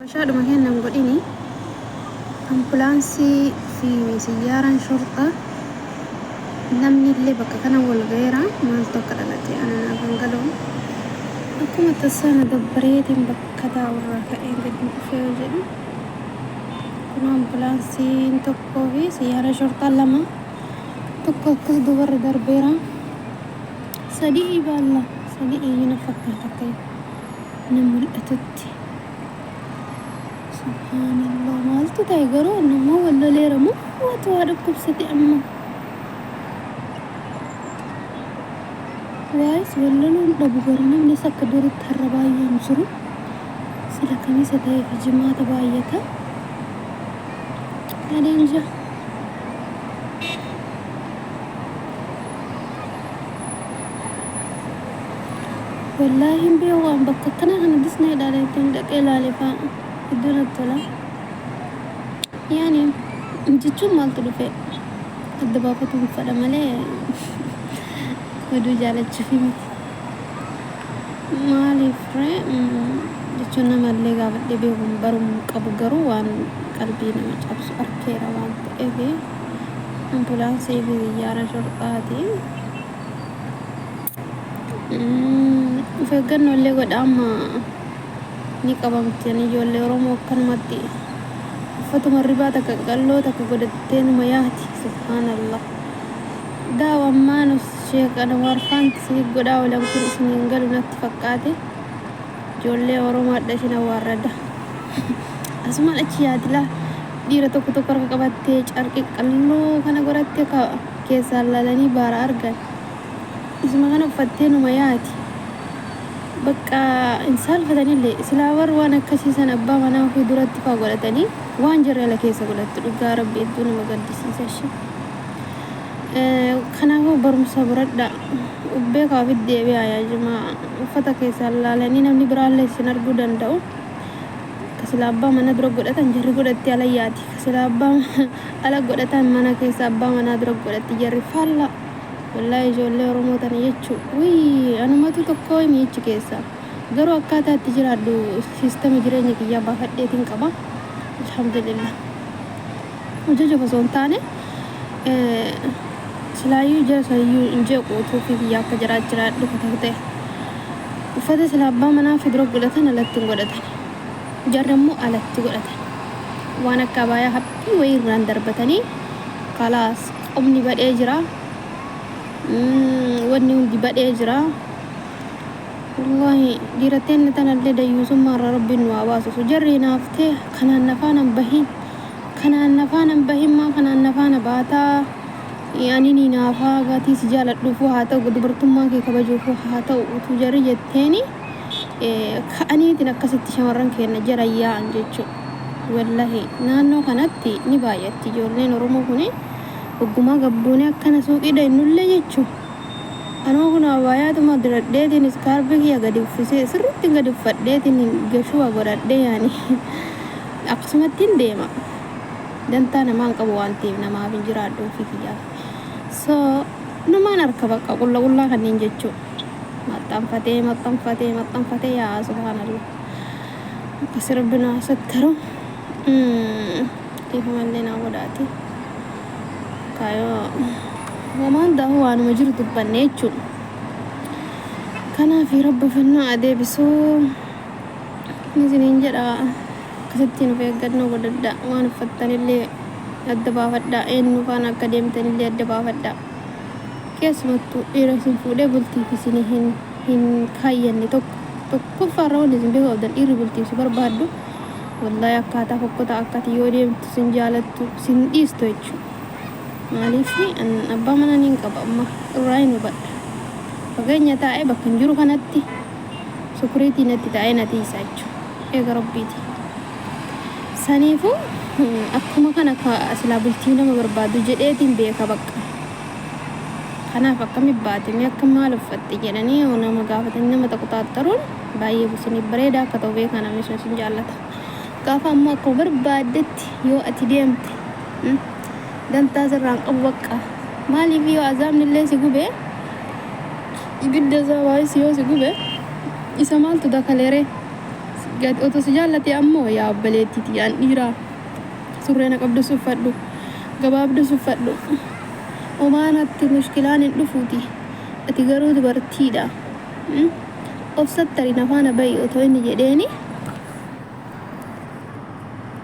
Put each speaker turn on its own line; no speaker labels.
Habashaadhuma keenna hin godhini. Ambulaansii fi siyyaaraan shorxaa namni illee bakka kana wal ga'eera. Maaltu akka dhalate ana naaf hin galu. Akkuma tasaa na dabbareetiin bakka taa'urraa ka'ee gadi dhufee yoo jedhu kun ambulaansiin tokkoo fi siyyaara shorxaa lama tokko akkas dubarra darbeera. Sadii baalla sadii iyyuu na fakkaata akka na mul'atutti. Subhaanallah, maaltu ta'e garuu? Nama wal loleera moo waatu waa dhukkubsate amma? Waayis wal loluun dhabu garuu namnis akka duritti har'a baay'een jiru. Sila Kamisa ta'ee fi Jimaata baay'ata. Ani inja. Wallaahi hin beeku, waan bakka akkanaa kana disnee ilaaleetiin dhaqee ilaale fa'a hedduu natti tola. Yaani jechuun maaltu dhufe adda baafatuun fadha malee oduu jaalachuufi miti. Maaliif ree jechuun namallee gaafadhee beekuun baruun qabu, garuu waan qalbii nama cabsu arkeera waan ta'eef ambulaansii fi xiyyaara shorxaati. Of eeggannoo illee godha, amma ni qabamti. Ijoollee Oromoo akkanumatti uffatuma ribaa takka qalloo takka godhattee numa yaati. Subhaanallah. Daawammaan Sheek Anwaar faanti isinif godhaa oolan kun isin hin galu natti fakkaate. Ijoollee Oromoo hadha isin awwaarrada. Asumaan achi yaati laa, dhiira tokko tokko harka qabattee carqii qalloo kana godhattee keessaan laalanii baara argan. Isuma kana uffattee numa yaati. Bakka hin saalfatanillee silaa war waan akkasii san abbaa manaa ofii duratti faa godhatanii waan jarri ala keessa godhattu, dhugaa Rabbi hedduu nama gaddisiisa ishee. Kanaafuu barumsa baradhaa. Beekaa ofitti deebi'aa yaa jimaa. Uffata keessaan laalanii namni biraallee isin arguu danda'u. Ka sila abbaa mana dura godhatan jarri godhatti ala yaati. Ka sila abbaa ala godhatan mana keessa abbaa manaa dura godhatti jarri faallaa. Wallaahi ijoollee Oromoo tana jechuu wii anumatu tokko himi jechi keessa. Garuu akkaataa itti jiraadhu siistama jireenya kiyyaa baafadheetiin qaba. Alhamdulillah. Hojjechuuf osoo hin taane silaayyuu jara saniyyuu hin jeequ utuu ofii kiyyaa akka jaraa jiraadhu ta'e. Uffata sila abbaa manaa fi dura godhatan alatti hin godhatan. Jarri immoo alatti godhatan. Waan akka abaayaa haphii wayii irraan darbatanii kalaas qubni badhee jira. Wanni hundi badhee jira. Wallaahi dhiira teenna tanallee dayyuusummaa irraa Rabbiin nu haa baasu. Jarri hinaaftee kanaan na faana hin bahin. Kanaan na faana hin bahin, maa kanaan na faana baataa? Ani ni naafaa gatii si jaaladhuufuu haa ta'u, dubartummaa kee kabajuufuu haa ta'u utuu jarri jetteeni ka'aniitiin akkasitti shamarran keenya jara yaa'an jechuudha. Wallahi naannoo kanatti ni baay'atti ijoolleen Oromoo kuni oggumaa gabbuunee akkana suuqii dhaynullee jechuudha. Anuma kun abaayaatuma diradheetiin iskaarbii kiyya gadi uffisee sirriitti gadi uffadheetiin gashuwa godhadhee yaani akkasumattiin deema. Dantaa namaa hin qabu waan ta'eef namaaf hin jiraadhu ofii kiyyaaf. So numaan harka bakka qulla qullaa kanneen jechuu maxxanfatee maxxanfatee maxxanfatee, yaa subhaanallah, akkasi Rabbi nu haa sattaru. Dhiifamallee naa godhaati. Kaayoo homaa hundaafuu waanuma jiru dubbanne jechuudha. Kanaaf Rabbi ofannoo adeebisuu isiniin jedha. Akkasittiin of eeggannoo godhadhaa. Waan uffattanillee adda baafadhaa. Eenyu faana akka deemtanillee adda baafadhaa. Keessumattuu dhiira isin fuudhee bultiif isin hin kaayyanne tokko tokkoffaarra wanti isin beekuu qabdan, dhiirri bultiif si barbaaddu wallaahi akkaataa fokkotaa akkati yoo deemtu sin jaalattu, sin dhiistu jechuudha. Maaliif abbaa manaa niin qaba, amma irraa hin hubadha. Fageenya taa'ee bakka hin jiru kanatti sukuriitii natti taa'ee na tiisa jechuudha. Eega Rabbiiti. Saniifuu akkuma kana silaa bultii nama barbaadu jedheetiin beeka bakka. Kanaaf akkami baate, mee akka maal uffatte jedhanii yoo nama gaafatanii nama xaquxaaxxaruun baay'ee isiniif bareeda akka ta'u beekaa, namni sun isin jaallata. Gaafa ammoo akkuma barbaaddetti yoo ati deemte dantaa sirraan qabu bakka. Maaliif yoo azaabni illee si gube, ibidda isaa baay'is yoo si gube, isa maaltu dakaleeree? Otoo si jaallatee ammoo yaa obboleettii tiyya an dhiiraa surree na qabdus uffadhu gabaabdus uffadhu homaa natti mushkilaan hin dhufuuti ati garuu dubartiidha of sattari na faana bahi otoo inni jedheeni.